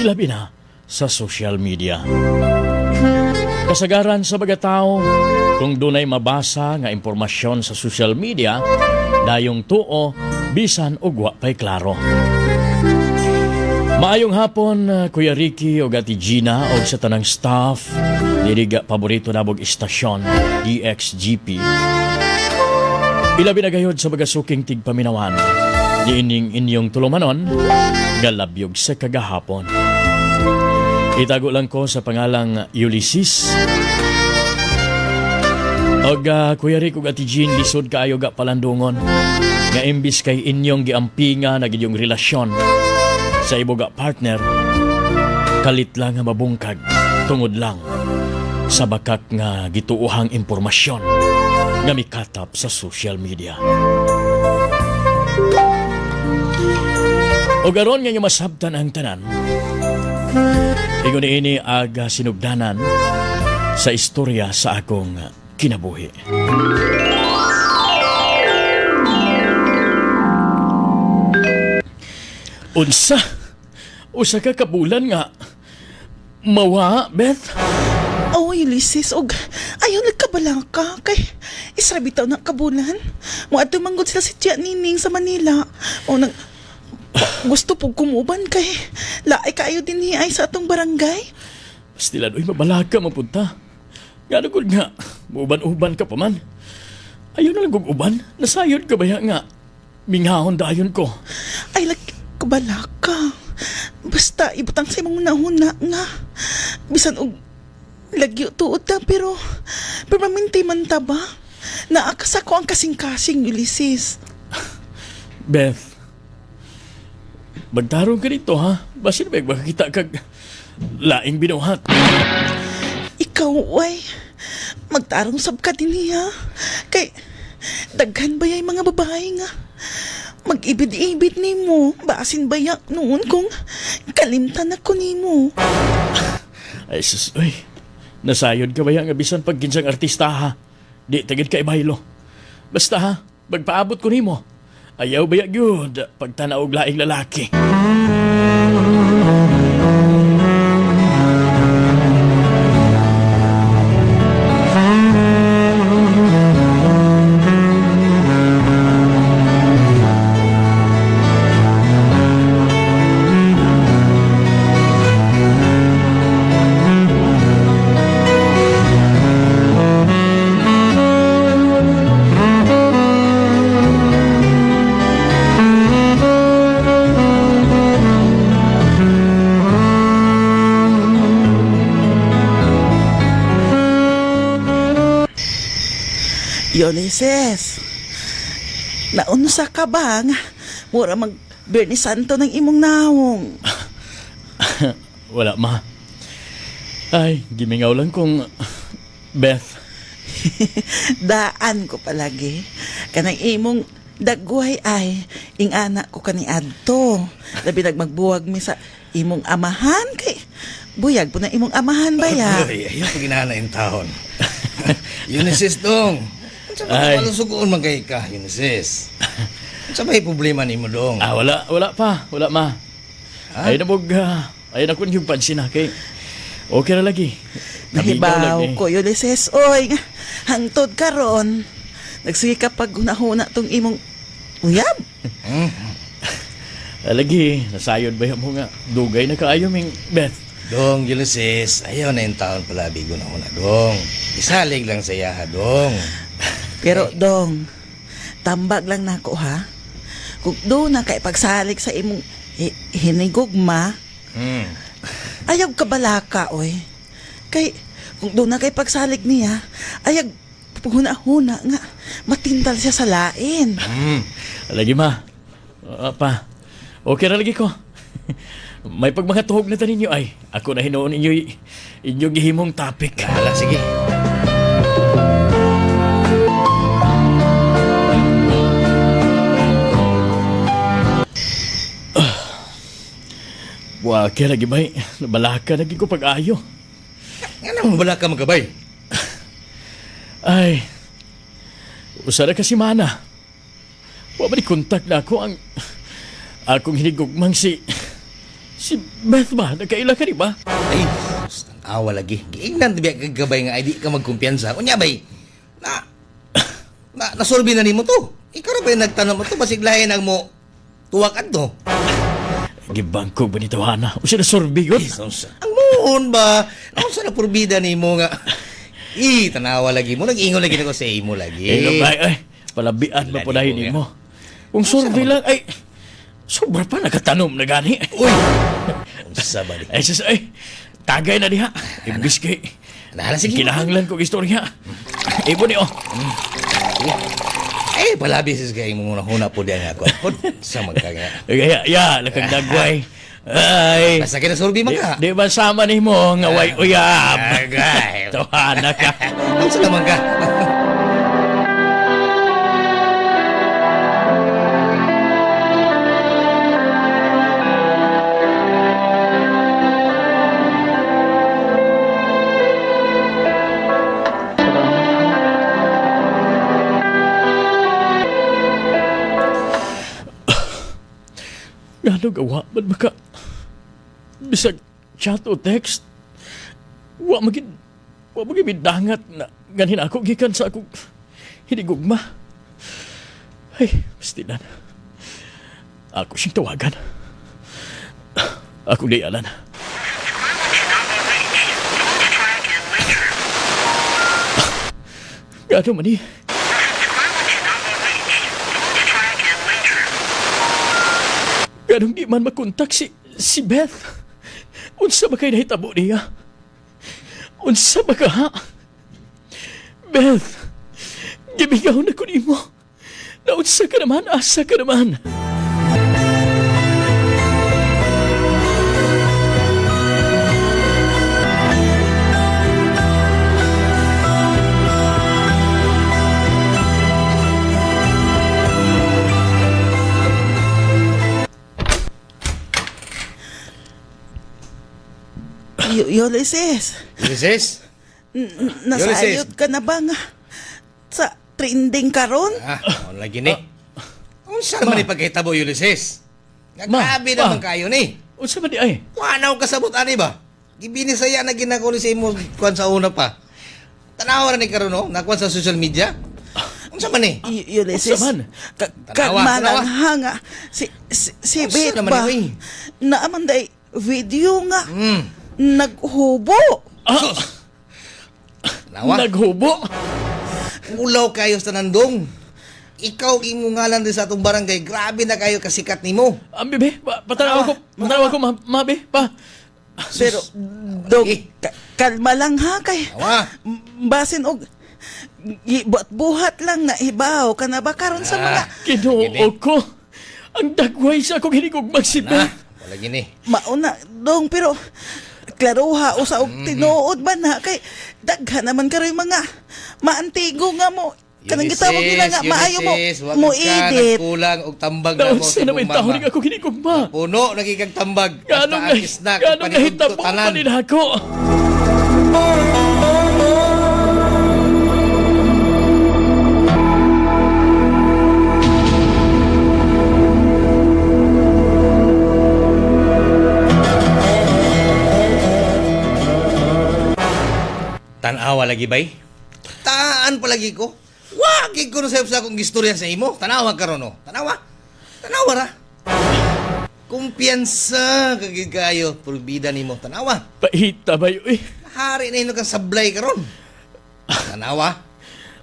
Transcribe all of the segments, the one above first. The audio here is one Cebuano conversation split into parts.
Ilabi na sa social media. Kasagaran sa mga tao, kung dunay mabasa nga impormasyon sa social media, dayong tuo bisan og wa pay klaro. Maayong hapon, Kuya Ricky o Ate Gina o sa tanang staff diri ga paborito nabog istasyon DXGP. Ilabi na gayod sa mga suking tigpaminawan niining inyong tulumanon nga labyog sa kagahapon. Itago lang ko sa pangalang Ulysses. Og Kuya Rick ug Ate Jean, lisod kaayo ga palandungon nga imbis kay inyong giampinga na gid yung relasyon sa iboga partner, kalit lang nga mabungkag tungod lang sa bakak nga gituohang impormasyon nga mikatap sa social media. O aron nga inyo masabtan ang tanan, ingon niini aga sinugdanan sa istorya sa akong kinabuhi. Unsa? Usa ka kabulan nga mawa, Beth? Oh, Ulysses, og ayaw nagkabala ka kay isra bitaw na kabulan. Mo adto manggod sila si Tia Nining sa Manila. O nang gusto po kumuban kay laay kaayo din ay sa atong barangay. Pastilan, uy, mabalaka mapunta. Nga na gud nga, muuban-uban ka pa man. Ayaw na lang kong uban, nasayod ka ba ya nga? Mingahon dayon ko. Ay lag kabala ka. Basta ibutang sa imong nahuna nga. Bisan og lagyo tuod ta pero permanente man ta ba? Naa ka sa ko ang kasing-kasing, Ulysses. Beth, magtarong ka dito ha. Basin ba makakita kag laing binuhat. Ikaw, way. Magtarong sab ka din niya. Kay, daghan ba yay mga babae nga? Mag-ibid-ibid nimo. Basin ba yak noon kung kalimtan ako nimo? Ay sus, uy. Nasayod ka ba ya nga bisan pag kinsang artista ha? Di tagid ka ibaylo. Basta ha, magpaabot ko nimo. Ayaw ba ya gyud pagtanaw og laing lalaki. Ulysses, naunsa ka ba nga? Mura mag Bernie Santo ng imong nawong. Wala ma. Ay, gimingaw lang kong Beth. Daan ko palagi. Kanang imong dagway ay ingana ko kani adto. Labi nagmagbuwag mi sa imong amahan kay buyag po na imong amahan ba ya? Uy, ayaw pag ginahana yung taon. Ulysses dong. Unsa ba Ay. malusugoon man kay ka, Ulysses? Unsa ba problema nimo dong? Ah, wala, wala pa. Wala ma. Ay na bog, ay na kun yung pansin ha, kay okay ra lagi. Nabigaw Nahibaw lagi. ko Ulysses oy nga, hangtod karon. Nagsige ka pag hunahuna tong imong uyab. Hmm? Ah, lagi, nasayod ba yung mga dugay na kaayo ming Beth? Dong, Ulysses, ayaw na yung taon pala bigo na una, dong. Isalig lang sa iyaha, dong. Pero dong, tambag lang nako ha. Kung do na kay pagsalig sa imong hinigugma, ayaw ka balaka, oy. Kay, kung doon na kay pagsalig niya, ayag huna-huna nga, matintal siya sa lain. Lagi ma. Ah, pa. Okay ra lagi ko. May pagmangatuhog na ta ninyo ay. Ako na hinuon ninyo inyong gihimong topic. Hala, sige. Wa kay lagi bay. Nabalaka lagi ko pag-ayo. Nga nang wala ka magkabay. Ay. Usa ra kasi mana. Wa ba ni kontak na ako ang akong hinigugmang si Si Beth ba? Nagkaila ka di ba? Ay, awa lagi. Giingnan biya kagabay nga ay di ka magkumpiyansa. Unya bay, na na nasolve na nimo to. Ikaw ra ba yung nagtanong mo to basig lahi nang mo tuwak adto. Gibangko ba nito, Hana? O siya nasorbi yun? Ang muon ba? Unsa na purbida nimo nga? I tanawa lagi mo nag-ingon lagi nako sa imo lagi. Eh, ay, ay, palabian ba po dahil nimo? Kung sorbi lang, ay, sobra pa nakatanom na gani. Uy. Unsa ba di? Ay, sus, ay, tagay na diha. Imbis kay, Nala sige. kinahanglan kong istorya. Ibo ni, oh. Sige. Eh, palabi sis kay mo huna po diyan ako. Pod sa magka nga. Kaya, ya, lakang dagway. Ay, Basta kinasorbi man di, ka. di ba sama ni mo nga way uyab? Agay. Tawana ka. Unsa naman ka? Ngano gawa man maka bisag chat o text wa magid midangat na ganin ako gikan sa akong hinigugma. Ay, pastilan. Ako siyang tawagan. Ako dayalan. Gano man eh. Ganong di man makontak si Beth. Unsa ba kay nahitabo niya? Unsa ba ka ha? Beth, gibigaw na ko nimo. Naunsa ka naman, asa ka naman. Ulysses, Ulysses? nasayod ka na ba nga sa trending karon? Ah, on lagi ni. Unsa naman ni pagkahitabo Ulysses? Nga Ma, grabe ma. naman kayo ni. Unsa man di ay? Wa na ko kasabot ani ba? Gibinisaya na ginako ni sa imo kuan sa una pa. Tanawa ra ni karon no, nakuan sa social media. Unsa man ni? Ulysses, Unsa man? Tanawa, kalma tanawa. lang ha nga. Si Unsa Beth naman ba? ni, uy? Naaman day video nga. Naghubo. Ah, Sus. Tanawa. naghubo. Ulaw kayo sa nandong. Ikaw imo ngalan din sa atong barangay. Grabe na kayo kasikat nimo. Ang bebe, patanawa ko, mabe, pa. Pero, dog, Eh. kalma lang ha kay. Tanawa. Basin og buhat lang na ibaw ka na ba karon sa mga Ah. Ginoo ko. Ang dagway sa akong hinigugmag si Na, Beth. wala gini. Mauna dong, pero klaruha usa og tinuod ba na kay daghan naman karon yung mga maantigo nga mo kanang gitawag nila nga maayo mo Ulysses, wag mo ka edit. nagkulang og tambag na mo Naunsa sa naman imong taon mama. nga akong hinigugma. Puno nagiging tambag. Ganong Basta ang isnak, ganong panitudto nahitabo tanan. pa rin ako. Tanawa lagi bay. Taan palagi ko. Wagi ko na sa sa akong gistorya sa imo. Tanawa karon no. Tanawa. Tanawa ra. Kumpiyansa kagid kayo purbida nimo. Tanawa. Pahita ba yun eh? Hari na ino kang sablay karon. Tanawa.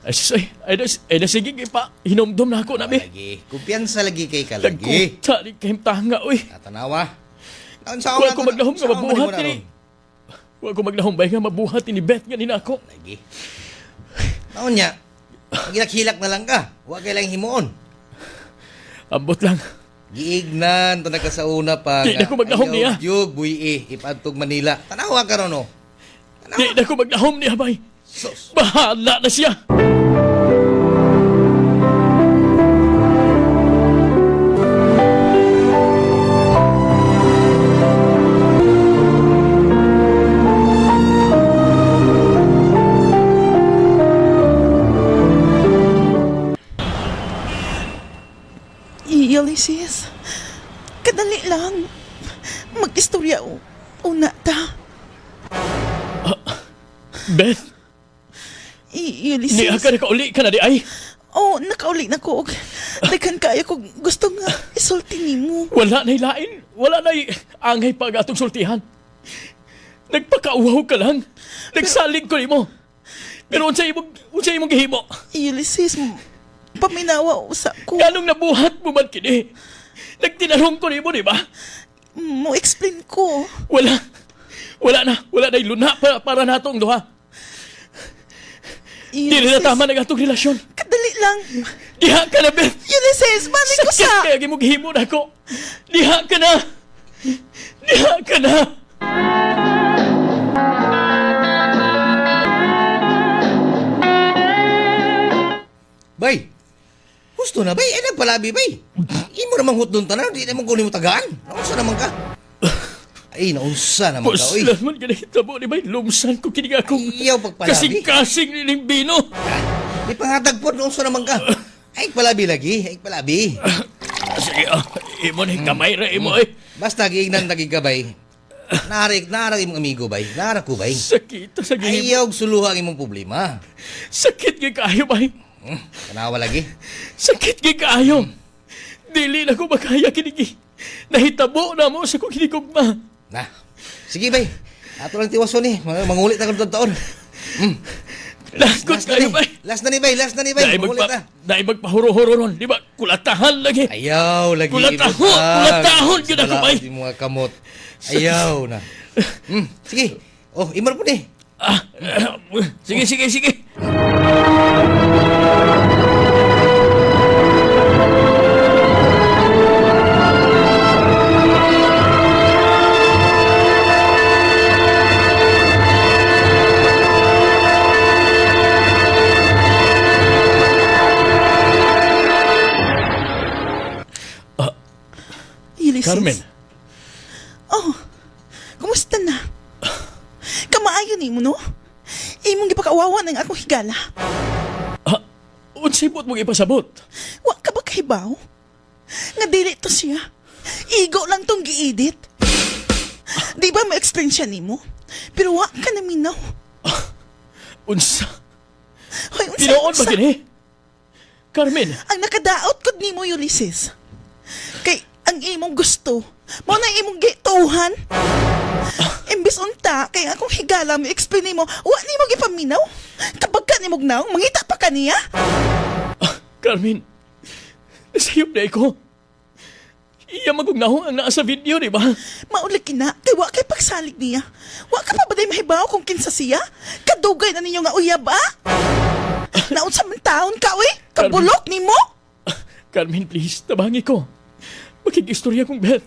Ay, sus, ay, ay, ay, na, sige, pa, hinomdom na ako na, be. Lagi. Kumpiyansa lagi kay ka lagi. Nagkuta ni kayong tanga, uy. Ah, tanawa. Unsa Wa ko maglahom nga mabuhat ni. Wa ko maglahom bay nga mabuhat ni Beth nga nina ako. Lagi. Naon niya, maghilak-hilak na lang ka. Wa kay lang himuon. Ambot lang. Giignan to na ka sa una pa. Di na ko maglahom niya. Jug, buyi, ipadtog Manila. Tanawa ka ron, oh. Di na ko maglahom niya bay. Sus. Bahala na siya. Ulysses, kadali lang. Mag Mag-istorya o una ta. Beth, Ulysses. niya ka nakauli ka na di ay. Oh, nakauli na ko. Og daghan kaayo ko gusto nga isulti nimo. Wala na'y lain. Wala na'y angay pa ang atong sultihan. Nagpakauhaw ka lang. Nagsalig ko nimo. Pero unsa imong gihimo? Ulysses, paminawa usa ko. Nganong nabuhat mo man kini? Nagtinarong ko nimo, di ba? Mo explain ko. Wala. Wala na. Wala na'y luna para natong duha. Dili na Ulysses, tama ng atong relasyon. Kadali lang. Diha ka na, Beth. Ulysses, balik ko Sakit sa. kaya gimong na ako. Diha ka na. Diha ka na. Bay. Husto na bay, ay nagpalabi bay. Imo namang hutdon tanan, di naman ko nimo tagaan. Naunsa naman ka? Ay, naunsa naman ka, oy. Puslan man ganit tabo ni bay. Lumsan ko kini akong Iyaw pagpalabi. kasing-kasing nining bino. Di pangatag po, naunsa naman ka? Ay, palabi lagi, ay palabi. Sige, imo ni kamay ra imo eh. Basta giignan lagi ka bay. Narik, narak imong amigo bay. Narak ko bay. Sakit sa gihimo. Ayaw suluha ang imong problema. Sakit gyud kaayo bay. Tanawa lagi. Sakit gyud kaayo. Dili na ko makaya kini. Nahitabo na mo sa kong hinigugma. Na. Sige bay. Ato lang tiwason ni. Mangulit na kang taon. Lagot Last na kayo ni. bay. Last na ni bay, last na ni bay. Dahil Mangulit na. magpahuro-huro ron, di ba? Kulatahan lagi. Ayaw lagi. Kulatahon, ibutang. kulatahon gyud ako, bay. Balaod yung mga kamot. Ayaw na. Sige. Oh, imar po ni. Ah, sige, sige, sige. Ulysses. Carmen. Oh, kumusta na? Kamaayo nimo no? Imong gipakaawawan ang akong higala. Ah, unsay buot mong ipasabot? Wa ka ba kahibaw? Nga dili to siya. Igo lang tong giedit. Di ba ma-explain siya nimo? Pero wa ka na minaw. Unsa? Hoy, unsa, Tinuod ba unsa? kini? Carmen, Ang nakadaot kod nimo, Ulysses. Kay ang imong gusto, mao na imong gituhan. Imbis unta, kay akong higala mo explain nimo, wa nimo gipaminaw. Kabag ka nimo gnaw, mangita pa kaniya. Carmen, nasayop na iko. Iya magugnahong ang naa sa video, di ba? Mauli kina, kay wa kay pagsalig niya. Wa ka pa ba day mahibaw kung kinsa siya? Kadugay na ninyo nga uyab ah? Naunsa man taon ka uy? Kabulok nimo? Carmen, please, tabangi ko. Makig-istorya kong Beth.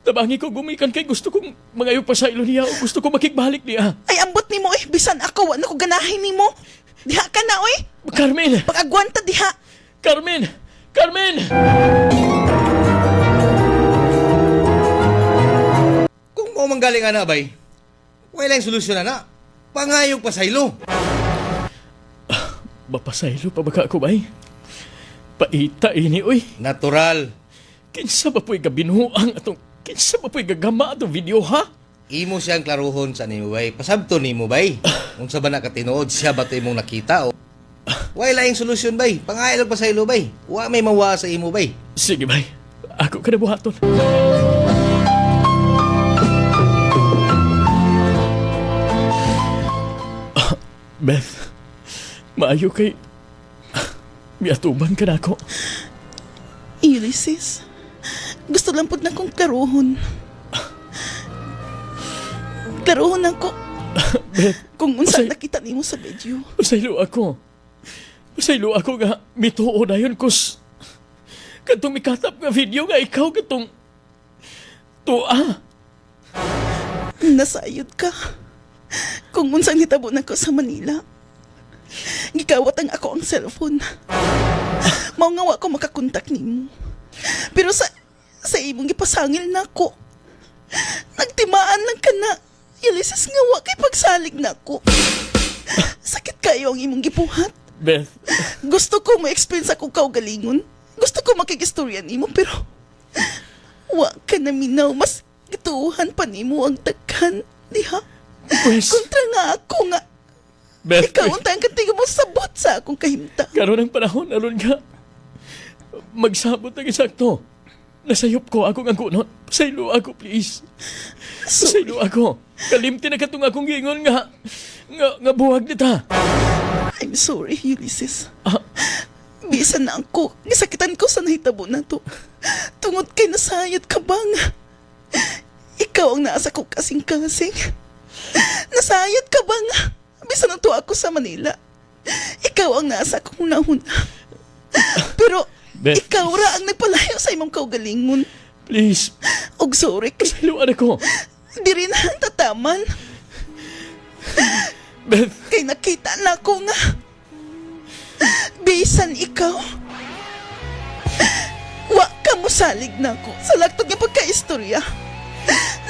Tabangi ko, gumikan kay gusto kong mangayo pa sa ilo niya o gusto kong makigbalik niya. Ay ambot nimo eh, bisan ako wa na ko ganahin nimo. Diha ka na uy. Carmen! Pag-agwanta diha. Carmen! Carmen! Kung mo manggaling ana bay, wala yung solusyon ana. Pangayog pasaylo. Mapasaylo pa ba ka ako, bay? Paita ini, uy. Natural. Kinsa ba po'y gabinuang atong... Kinsa ba po'y gagama atong video, ha? Imo siyang klaruhon sa nimo bay. Pasabto nimo bay. Unsa ba na katinuod siya ba to imong nakita o? Wala yung solusyon bay. Pangayo lang pasaylo bay. Wa may mawa sa imo bay. Sige, bay. Ako ka na buhaton. Ah, Beth, maayo kay... Miatuban ka na ako. Ulysses, gusto lang pud na kong klaruhon. Klaruhon ako Beth, kung unsa Usay- nakita nimo sa video. pasaylo ako. Pasaylo ako nga mituo na yun kus. Katong mikatap nga video nga ikaw katong... Tua. Nasayod ka. Kung unsang nitabo nako sa Manila. Gikawat ang ako ang cellphone. Mao nga wa ko makakontak nimo. Pero sa imong gipasangil nako. Nagtimaan lang ka na. Ulysses nga wa kay pagsalig nako. Sakit kayo ang imong gibuhat. Beth, Gusto ko ma-explain sa akong kaugalingon. Gusto ko makigistorya nimo pero wa ka na minaw. Mas Gituohan pa nimo ang daghan diha. Pues, Kontra nga ako nga Beth, ikaw unta ang kantigo mo sabot sa akong kahimtang. Karon ang panahon aron nga magsabot ang eksakto. Nasayop ko akong angkunot. Pasaylo ako, please. Sorry. Pasaylo ako. Kalimti na katong akong giingon nga buwag nita. I'm sorry, Ulysses. Ah. Bisan na ako, gisakitan ko sa nahitabo na to. Tungod kay nasayod ka bang? Ikaw ang nasa ko kasing-kasing. Nasayod ka bang? Bisan na to ako sa Manila. Ikaw ang nasa kong nahuna. Pero Beth, ikaw ra ang nagpalayo sa imong kaugalingon. Please, Og sorry kay pasayloan ako. diri na ang tataman. Beth, Kay nakita na ko nga bisan ikaw, wa ka mosalig na ako sa lagtod nga pagkaistorya.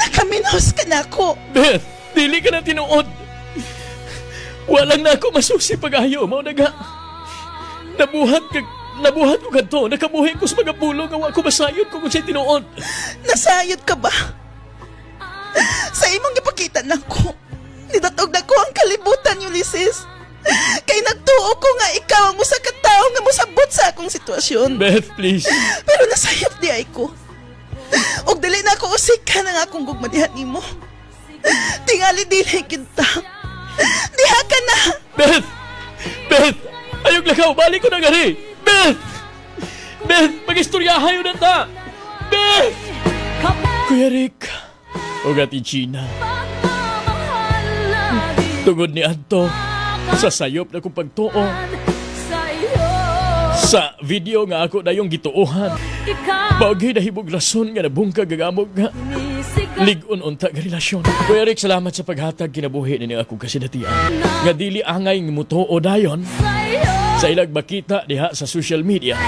Nakaminos ka na ako. Beth, dili ka na tinuod. Walang na ako masusi pag-ayo. Mao na nga. Nabuhat ko kadto. Nakabuhi ko sa mga pulo nga wa ko masayod kung unsay tinuod. Nasayod ka ba? Sa imong gipakita na ko, nidatog na ko ang kalibutan, Ulysses. Kay nagtuo ko nga ikaw ang usa ka tawo nga mosabot sa akong sitwasyon. Beth, please. Pero nasayop di ay ko. Og dili na ako usikan ang akong gugma diha nimo. Tingali dili kita. Diha ka na. Beth! Beth! Ayog lakaw! Balik ko na gari! Beth! Beth! Mag-istoryahan yun na ta! Beth! Kuya Rick, o Ate Gina, tungod ni Anto, sa sayop na kong pagtuo, sa video nga ako na yung gituohan, bagay nahibog rason nga nabungkag gagamog nga lig-on unta nga relasyon. Kuya Rick, salamat sa paghatag kinabuhi ni akong kasinatian. Nga dili angay nga mutuo dayon sa ilag makita diha sa social media.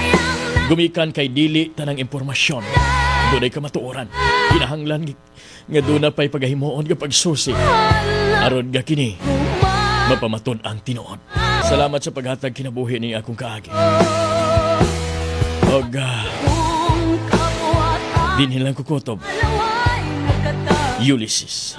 Gumikan kay dili tanang impormasyon. Dunay kamatuoran. Kinahanglan nga duna pa'y pagahimuon nga pagsusi. Aron nga kini mapamaton ang tinuod. Salamat sa paghatag kinabuhi ni akong kaagi. Og dinhin lang kukutob. Ulysses.